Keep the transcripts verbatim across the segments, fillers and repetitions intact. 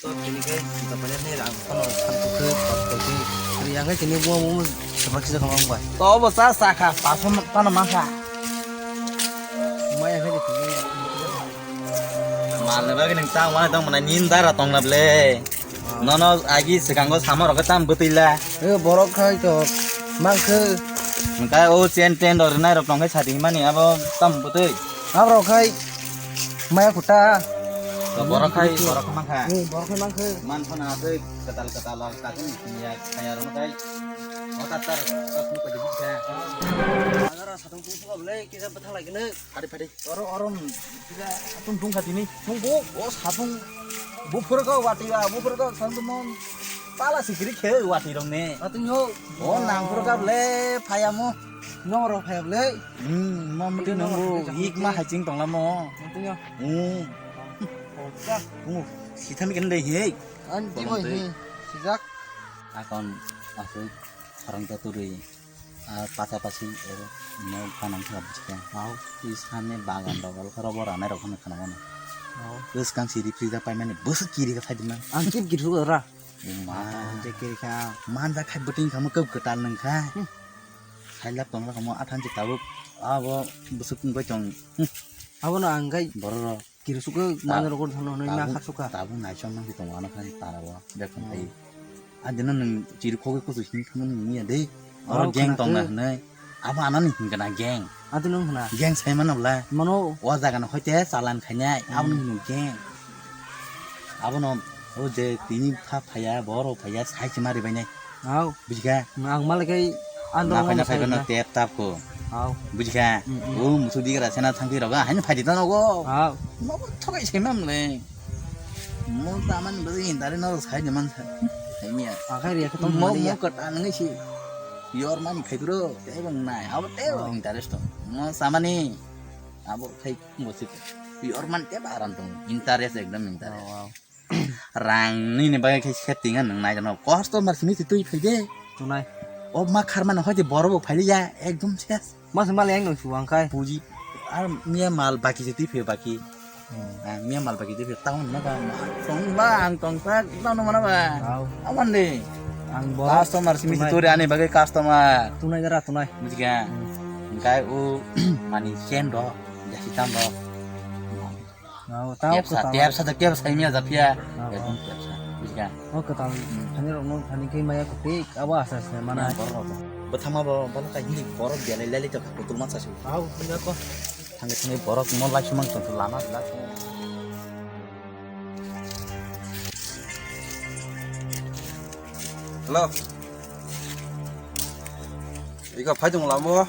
Tini khe juta paina ni rang phano samsukhe kok koti. Riyang khe tini bo mo sabak sida khamang bai. To bo sa sa kha, paso tano ma kha. Maya khe tini. Mal ni bagwi nang ta wani tong mana nin dara tong na ble. Nono agi sikango samo rok tam bwtwi la. E borok khai to mangkhe. Hwnkhe o chen ten rok rinai rok tong khe sadi himani abo tam bwtwi. Aborok khai maya khuta. To borok khai borok khe mankha. Hmm, borok khai mankhe. Man phana aswk kwtal kwtal rok kathwng ya kaya rok khai. O tatar tas nuk kadi bukha. Agara satung tung suka belai kisa bwthang lai kene. Phari phari. Oro oro kisa satung tung kha tini. Tung bu o satung buphur ko wati ba buphur ko satung mon pala sikiri khe wati rok ne. Satung yo. O nang phur ka belai phaya mo. Noro phaya belai. Hmm, mo mati nang bu ik ma haching tong la mo. Satung yo. Hmm. Ka. Tung sitham ken dei he. An di mo he. Sijak. Akon aswk. Khorang ta turi, ah, pasa pasi, eh, no kanang kha bwskango. Hao. I sani bagan dogal khoro bo ranai rok hwnwi khana mano. Hao. Bwskang siri frida paimani bwswk kiri kha saidi man. Ang kip kiri kha ra. O ma. Je kiri kha. Manja khai bwtwing kha mo kau kwtal nang kha. Hmm. Khailak tong kha mo athan je tabuk. Abo bwswk wngwi tong. Hmm. Abono ang gai. Borok rok. Kiri suka mana rokon thano noi na khat suka. Tabuk naichom nang tong ano khai tara bo. Bek tong khai. Adino nung chiri khogwi kusu sini khamani niya de. Oro gang tong na hwnwi. Abo anani hingkana gang. Adino hwna. Gang sai mana bla. Mano. O jaga no hoite chalan khainai. Abo no hino gang. Abono o je tini pha phaya, boro phaya, sai se mari bainai. Au. Bujikha? Ang malai kai andro naphai naphai sai bano na. Tep tap ko. Au. Bujikha? Mm, mm. O musu digra sena thangpi roga haino phaidi tano go. Au. Nogo thokai sai mam le. Mo taman bari indari no sai de man sai. Sai miya. Akhai riya khe tong mo mali ya. Mo kata nang si. Yor mani khai bro. Te bang nai. Abo te bang interest to. Mo samani. Abo khai mo si. Yor man te baran tong. Interest ekdam interest. Au, au. Rang nini bagwi khe setting ang nai jano. Customer simi twi phai de. Tunai. O ma kharmani hoi de borok bo phai ya ekdom ses. Mas mal yang nang suang khai. Puji. Ar miya mal baki se twi phai baki. Hmm. Ah, miya mal bagi de tang na ba tong ba ang tong sak tang mana ba. Au. Aman de. Ang bo. Customer simi tunai. Tori ani bagai customer. Tunai gara tunai. Bujikha? Hmm. Engkai o mani chen do. Jasi tam do. Au, tao tepsa, ko tao. Tepsa to tepsa miya japia. Au, au. Ekdom tepsa. Bujikha? O kwtal thani rokno thani khe maya kutik abo asa se mana. Yang borok rok. Bwthangma bo bono kai hindi borok belai lali to kutul ma chasu. Au, punya ko. Thangwi thangwi borok mo lai sumang tong lama belai. Hello. Iko phai tong lamo.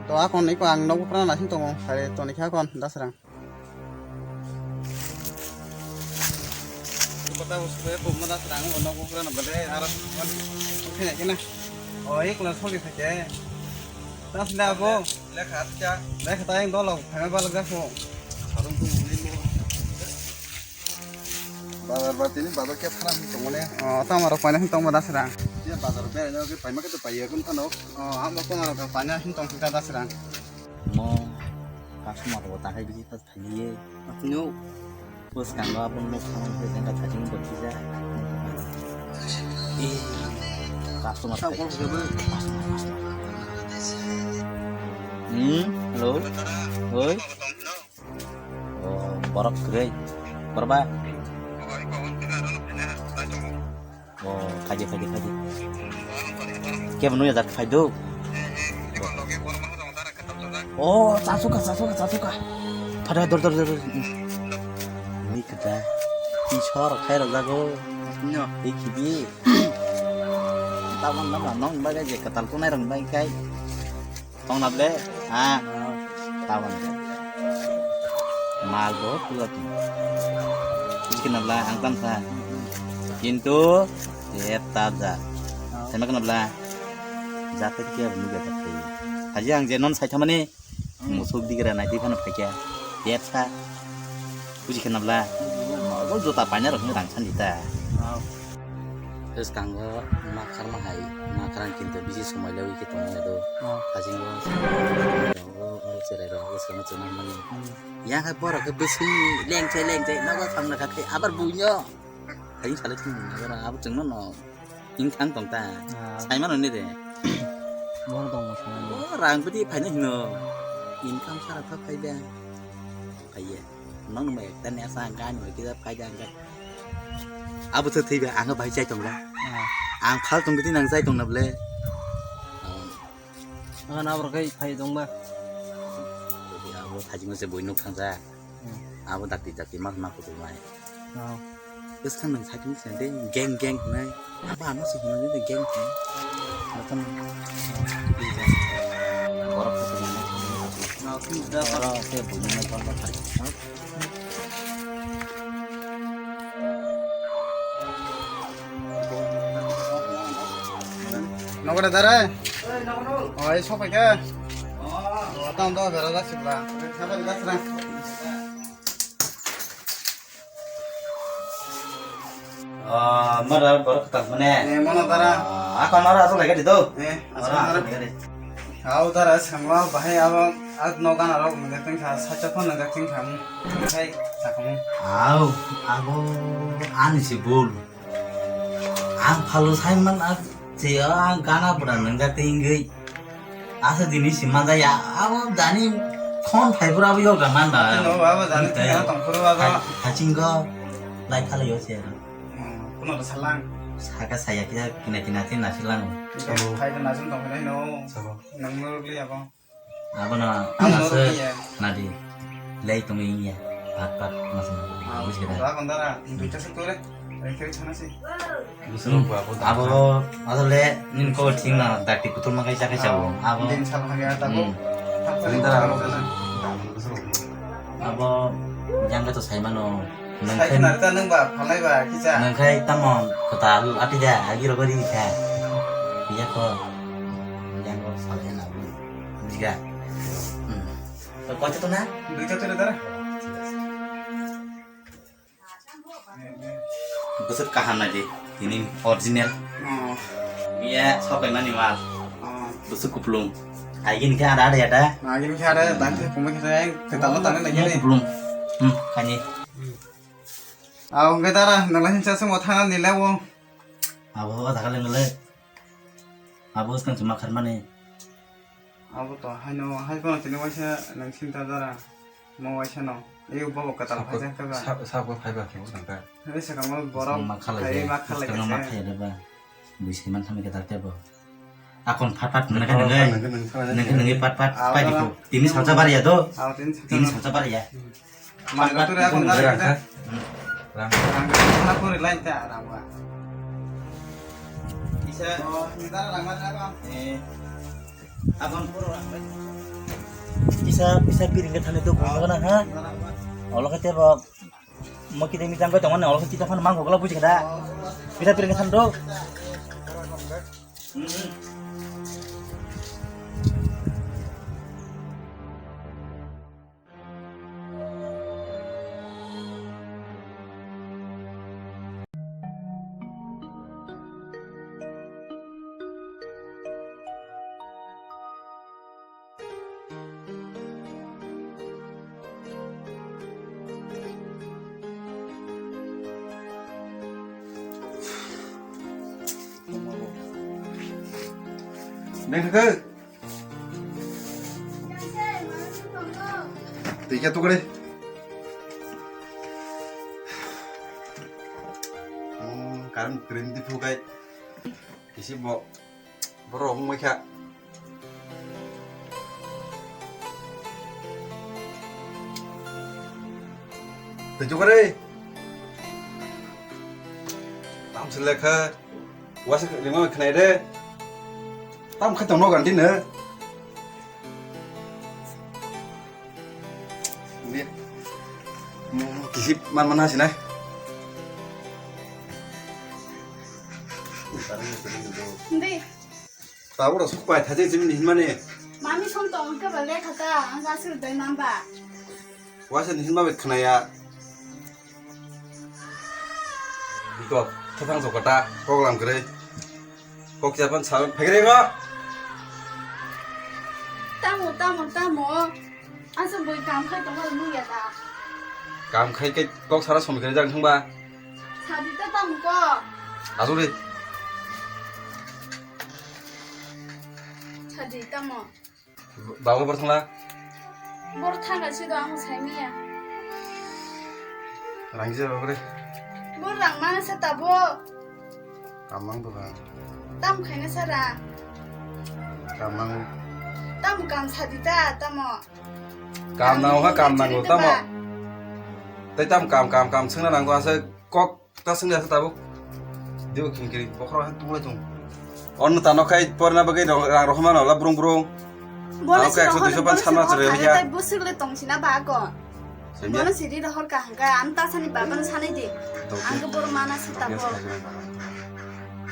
To akon iko ang nogo prana sing tongo. Hai toni kha kon dasrang. Kota uswe pumna da serang ono ko kura na bade ara kena kena. O ek la soge thake. Tas na bo. Lekha acha. Lekha ta yang dolo phana bal ga ko. Sarung tu ni mo. Bazar ba tini bazar ke phana tong ne. O ta maro paina tong ma da serang. Ya bazar be no ke paima ke to paiya kun thano. O amo ko maro paina tong ta da serang. Mo customer bo ta hai bisi. Thangye. Atino. Bwskango aboni nuk thangmani hwnkhe jengkha thajin bo khijak. Eh, customer phai. Customer, customer. Hmm, hello. Oi. Oh, borok kwrwi. Borok ba? Oh, phaidi, phaidi, phaidi. Kebo nui hajar phaidu. Oh, chasuka, chasuka, chasuka. Phada, dor, dor, dor, dor. Ni kada. Isor khai rajago. No. Ikibi. Tabang nama nong bagai je katal kunai rong bai kai. Tong na ble? Ha? Tabang. Mal bo pura tu. Buji kena bla ang tam sa. Kintu, eh, tab ja. Sama kena bla. Jate ke bu ga jate. Haji ang je non sai thamani. Musuk digra nai di phano phai kya. Depsa. Buji kena bla. Mo jota paina rok ni rang san di ta. Bwskango makharma hai, makharang kintu bisi somoi lewi khe tongya do. Oh. Hajingo. Cherai rok, bwskango chwng nang mani. Hmm. Yang hai borok khe bwswi lengchai lengchai nogo thangna kha khe abar buino. Hai salai thung abar abo chwngno no. Ingthang tong ta. Ah. Sai mano ni de. Bor tong mo sai. O rang bidi phaina hino. Income sara tha phai de. Phai ye. Nong nong ekta ne sa gan wai kida phai de ang. Abo tha thai ba ang bai chai tong la. Ah. Ang phal tong bidi nang chai tong na ble. Ang na bor kai phai tong ba. Abo thajima se boi nuk thang ja. Hmm. Abo dakti dakti ma ma kutu mai. Oh. Bwskang nang sakni se de geng geng nai. Abo ano se hino de geng geng. Matan. Borok kutu mai. Na kutu da borok se bui na borok. Nogore dare. Oi, sopai ke. Tang do bera da sibla. Sabar da sra. Ah, mara borok tak mane. Eh, mana dara. Ah, akon mara asal lagi di tu. Eh, asal mara. Au dara sangwa bahai abo at no gana rok nang teng kha, sacha phone nang teng kha. Sai sakamo. Au, abo ani si bul. Ang phalo Simon a che ang gana bura nang da tingwi. Asa dini si manja ya, abo dani phone phai bura abo yoga man da. Tino abo dani tino tong phuru abo. Hachingo lai khala yo se. Hmm, kuno da salang. Saka saya kya kina kina tin nasilang. Phai da nasin tong phai no. Sabo. Nang no li abo. Abono aswk nadi. Lei tongwi wngya. Pat pat masuk. Buji keda. Abo dara, duita se tore. Abo asole nini kok thing na dakti kutul makai chakai chabo. Abo din sal hage ata bo. Abo jangga to saimano. Nang khai khna rita nang ba phalnai ba kisa. Nang khai tamo kwtal ati da agi rogo ri kha. Iya ko. Yang ko salai na. Bujiga. Hmm. To koi to na? Duita to dara. Bwswk kaham nai di. Ini original. Oh. Iya sokai mani mal. Oh. Bwswk kuplung. Aigin khe ada ada ya da. Aigin khe ada dan khe pumai khe kwtal tang na. Iya kuplung. Hmm, kani. Abo hwnkhe dara, nang lai hinsa swngo thana nile o. Abo o thakha le nang le. Abo swkang se ma kharmani. Abo to haino, hai phano tini waisa nang sinta dara. Mo waisa no. Ei bobo kwtal phai jak kha ba. Sabo phai ba khe bo nang ta. Hai sakang mo borok ma khalai, hai ma khalai swkang ma khe. Khalai ba. Bui se man thami kwtal tebo. Akon phat phat nang khe nang khe nang khe pat pat pai di ko. Tini salsa bar ya do. Tini salsa bar ya. Mangga ture akon bar ya. Rang. Rang. Rang. Rang. Rang. Rang. Rang. Isa. Oh, ini tar rang bar ya, Bang. Eh. Akon puro rang bar. Isa, isa piring ke thani tu guna ha. Olo kete ba. Mo kide mi jang ko tong ne olo kita kan mang ko la buji kada. Kita piring kan do. Neng khe. Tei khe tukre. Oh, karon krim di phukai. Kisi bo. Borok wngwi kha. Tei jokare. Tam se lekha. Wasa lima khnai de. Tam kha tongno ganti ne. Ni. Mo kisip man man hasinai. Ndi. Tabuk rok sok pai thajak jibini hinmani. Mami song tong hwnkhe ba lekha ta, ang aswk dai man ba. Waisa ni hinma bai khwnaya. Biko, thethang sok kota, kok lam kwrwi. Kok chapan sa phai kwrwi go. Tamo, tamo, tamo. Asa bui kam khai tongma nung ya da. Kam khai ke kok sara somoi khe jang thangba. Sadi ta tamo ko. Asuk di. Sadi tamo. Babo bor thangla. Bor thanga si do ang sai miya. Rang je babo re. Bor rang mana sa tabo. Kamang bo ba. Tam khaina sara. Kamang. Tam kam sadi ta tamo. Kam nang ha kam nang tamo. Tei tam kam kam kam sengna nang ko asa kok ta sengna sa tabuk. Dio king kiri bokhro ha tunglai tung. On tano khai porna bagai rang rohma no la brung brung. Bono tano khai si ekso rohor, duiso pan bono si samna rohor chere kha ya. Tai busuk le tong sina ba ko. Sengya? Bono siri rohor ka hangka, ang ta sani baba no sanai di. Doke. Ang ke bor mana sa tabo. Doke, sengya.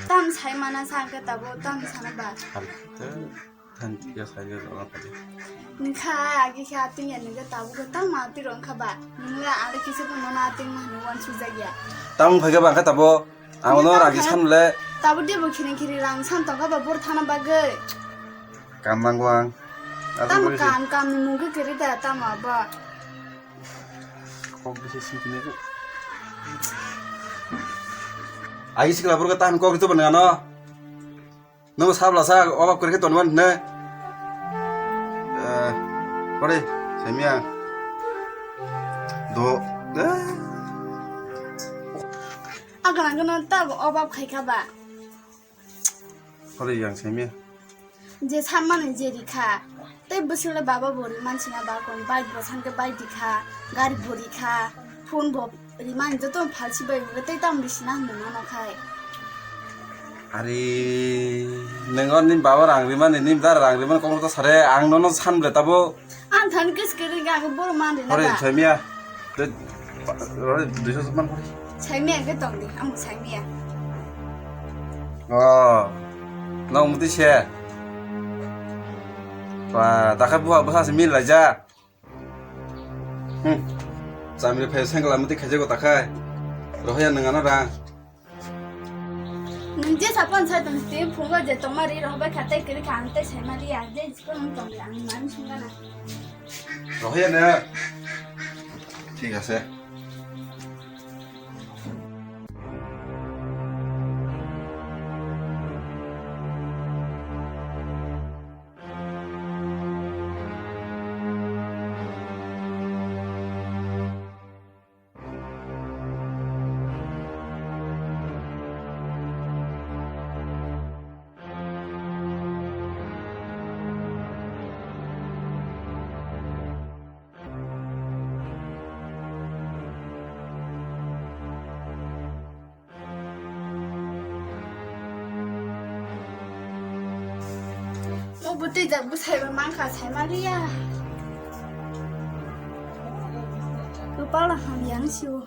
Tam sai mana sa ang ke tabo, tam sana ba. Hal, te, than, ya, sai, ya, ya, ya. Nungkha, agi kha, ating ya, nungkha tabo ke tam ma ating rong kha ba. Nungla, ang le kisa ko nona ating ma, nungwan sujak ya. Tam phai ke ba ang kha tabo. Ang no ragi san le. Tabo de bo khini khini rang san tong kha ba bor thana bagwi. Kam nang wang. Tam kam, kam ni mung ke kiri da tam abo. Kok bisi sing kini ko. Agi sikla bor ke tam kok itu benar no. Nung sabla sa obab kiri ke tonwan ne. Eh, pare, semia. Do. Eh. Agana gana ta obab khai kha ba. Hore yang semia. Je sammani je rikha. Tei bwswkle baba bo riman sina ba kon bike bo sanke bike rikha, gari bo rikha, phone bo riman joto phalsi bai hwnkhe tei tamo risina hwnwi mano khai. Ari, neng ani baba rang rimani, nini da rang rimani kokno ta sare, ang nono san ble tabo. Ang thani kis kiri ga ang bor man rina ba. Hore, semia. Te, ro, duiso man pori. Saimia ke tong di, ang saimia. Oh, nang muti se. Ba, dakhai buha bwsa se mil laija. Hmm. Chamri phai sengla muti khaje go takhai. Rohya nang ano rang. Nung je sapon sai tong, te phungo je tongma ri rohbai kha, tei kiri kha, ang tei saima ri, ang je jikon tong di, ang man sungana. Rohya ne. Thik ase. O bwtwi jak bwsai bai mankha, saimaliya. Kwpal hamya wng sio.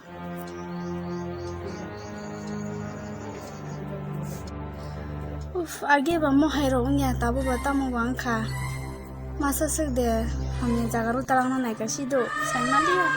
Uff, age ba mohai rok wngya, tabuk ba tamo ba wngkha. Masa swk de hamya jaga rw talangna naikha sido, saimaliya.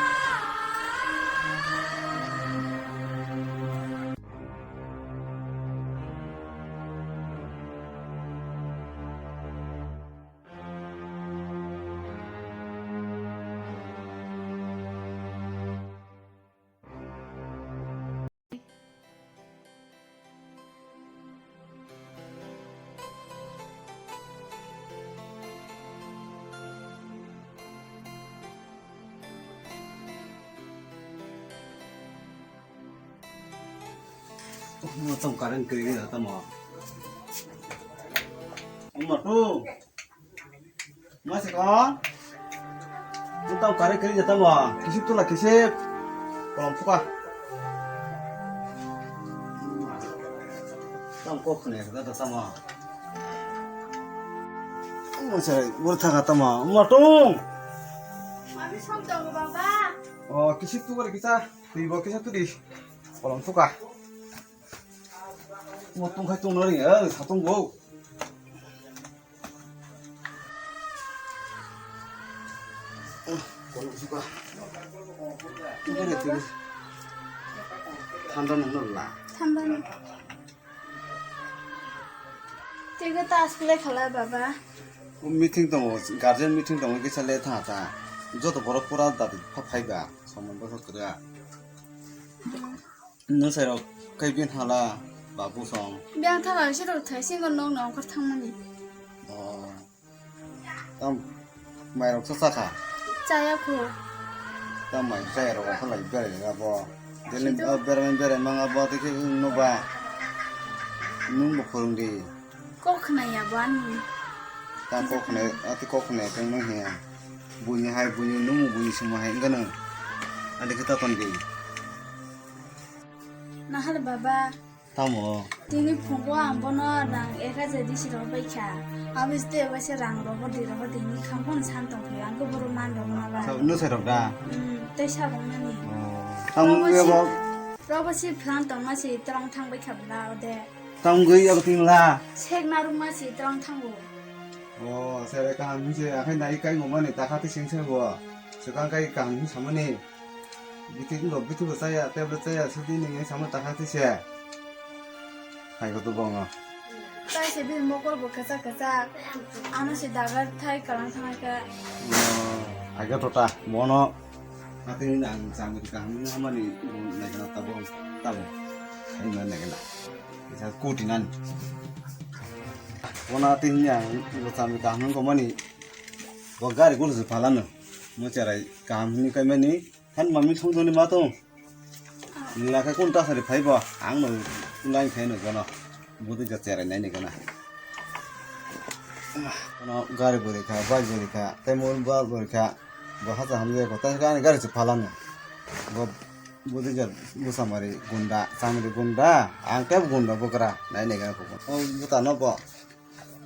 Mo tong current kiri da tamo. Mo tu. Masih kau? Tentang kari kari jatamo. Kisip tu lah kisip. Kolom suka. Tam kok ne kata tamo. Masih bertha kata mo. Matung. Mami som tong baba. Oh, kisip tu kari kita. Tibo kisip tu di. Kolom suka. Mo tungkhai tungno ring, eh, satung bo. Kolom suka. Tungkhai tungno. Thanda nungno la. Thanda nung. Twigo ta school khala baba. O meeting tongo, guardian meeting tongo, kisa le tha ta. Joto borok pura dati pha phaiba, somondo kho kwrwng. Nwng sai rok kai bin hala babu song. Biyang thala se rok thai singo nok nok ongkhor thangmani. Oh. Tam mai rok sa sakha. Chaya kho. Tam mai chaya rok ongkhor lai berai abo. Deli. Sinto. Oh, berai berai mang abo tei khe nwng no ba. Nwng bo khurung di. Kok khna ya bo ani. Ta kok khna, ati kok khna tong nang he. Buini hai, buini numu, buini sumo hai, enggano. Adi kita ton di. Nahal baba. Tamo. Tini phungo ang bono rang ek hajar di siro bai kha. Abis te bai se rang rogo di rogo di ni kham pon san tong phi ang ko buru man rogo ma ba. Sa nu sai rok da. Hmm, tei sa rong nani. Oh. Tamo. Rogo ya si, bo. Rogo si phran tong ma si trong thang bai kha bla ode. Tamo gwi abo tin la. Sek narwkma se twlang thango. O, sere kaham hinse, akhai nai kai ngomani takha tising se bo. Swkang kai kaham hin samani. Bithi no, bithi bo chaya, tebo chaya, sudi ni ngi samo takha tise. Hai ko to bongo. Tai se bi mokol bo kasa kasa. Ano se dagar thai kalang thang ka. O, aga tota, bono. Atini ang chamiri kaham hamani naikana tabo tabo. Hai ma naikana. Isa kuti nan. Wana atini ang chamiri kaham gomani. Bo gari gulu se phalano. Mo cherai kaham ni kaimani. Han mami thong doni ma to. Nila khe kun ta sari phai bo. Ang no line khai no gono. Budi ja cherai nai ni gana. Kono gari bwrwi kha, bike bwrwi kha, tei mobile bwrwi kha. Bo hacha hamjak kho, tei ani gari se phalano. Bo budi ja bwsamari gunda, chamri gunda, ang tei gunda bwkra, nai nai gana kho. O buta no bo.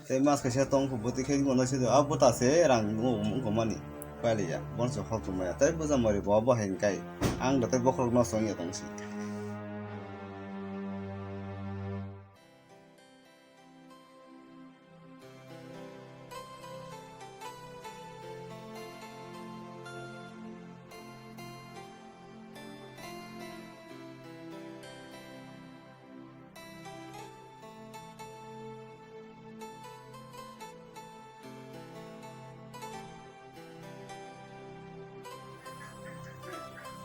Tei mas kaisa tong kho, bwtwi khe bono se, a buta se rang nungo wngkha mani. Pailiya, bono se hok tongmaya. Tei bwsamari bo bo hai kai. Ang da tei bokhorok no songya tong si.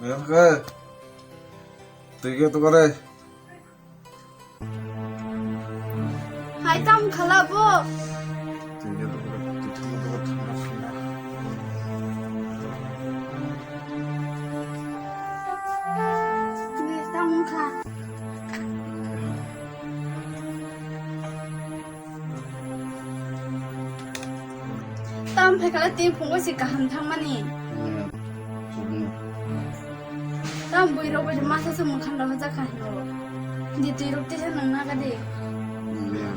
Oke. Tiga tu kore. Hai tam khala bo. Ni tam kha. Tam phaikhala tei phungo se kaham thangmani. Hmm, chukno. Tam bui rok bai masa se mukhan rok hajak kha hino. Di twi rok tisa nang naga di. Hmm.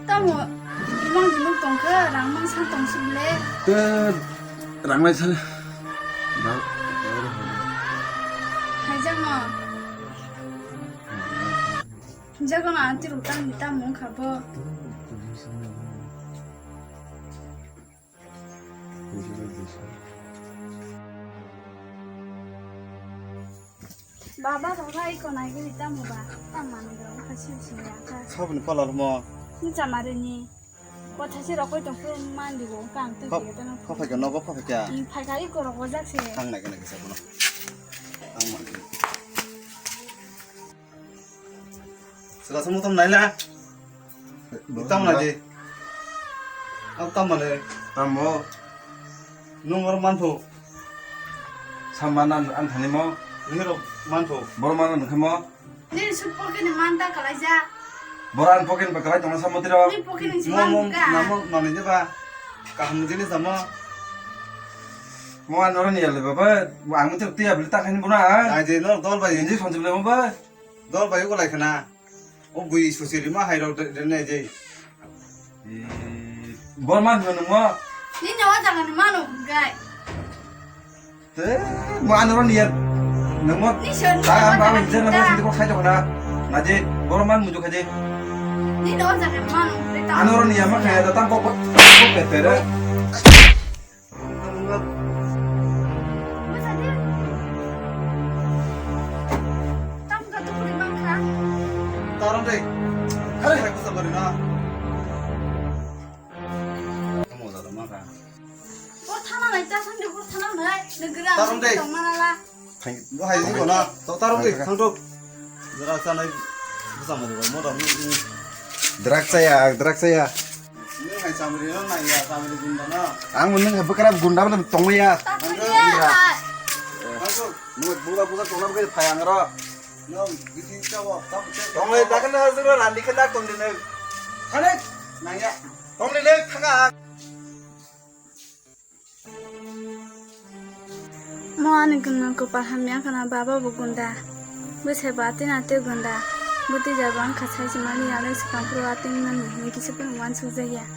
Tamo, imang di nuk tongkha, rang mang san tong si ble. Te rang lai sale. Ba, ba, ba, ba. Hai jang no. Jaga na anti rutang di tamo wngkha bo. Baba, baba, iko nai gini tamo ba? Tam mani dong, kasi sini aka. Sabni pala mo. Ni chamari ni. Kotha si rokoi tong pun mandi go, kang tu. Kop, kop hai ka, nogo kop hai ka. Phai ka iko rok ojak se. Tang nai ka nai ka sabono. Tang mani. Sela samu tam naila. Tam naji. Ab tam mane. Tamo. Nung or manphu. Samman an, an thani mo. Nung ro manphu. Bor man an khamo. Ni su poke ni man ta kalai ja. Bor an poke ni ba kalai tong samotiro. Ni poke ni si man buka. Namo mane je ba. Kaham jini samo. Mo an oro ni ale baba. Ang tu tiya beli ta khain buna. Ai je no dol bai. Inji sonjib le mo ba. Dol bai ugo lai khna. O bui susi rima hai rok de, de ne jai. Bor man no nungmo. Ni no jaga ni mano gai. Te mo anoro niya. Nungmo. Ni sir. Ta am ba ni jer na ta. Mo sindi ko khai jokna. Na je bor man muju khaje. Ni no jaga ni mano. Anoro niya ma khai ta tam pok pok pok pe pe re. Tam ka tu kuri bang kha. Por thana nai, ta sandi por thana nai, negra. Tarum dei. Tong manala. Thang. Bo hai di gona. To tarum dei, thang to. Jara sa nai, busa mari ba, mo da, mo, mo. Drak chaya, drak chaya. Ni hai chamri no nai ya, chamri gunda na. Ang mung hai bwkrap gunda bwle tongmaya. Thang to. Thang to. Mo buga buga tongna bwle phai ang ro. No, biti chawa, tam che. Tonglai dakna hazuro randi khela tongdine. Khale, nang ya. Tongdine thanga. Mo ani gwnang kwpal hamya khana, baba bo gunda. Bwsai bo atwino atwi gunda. Bwtwi jabo wngkha sai se mani alai swkang phuru atwi mani hinwi kisa phuru uansuk jakya.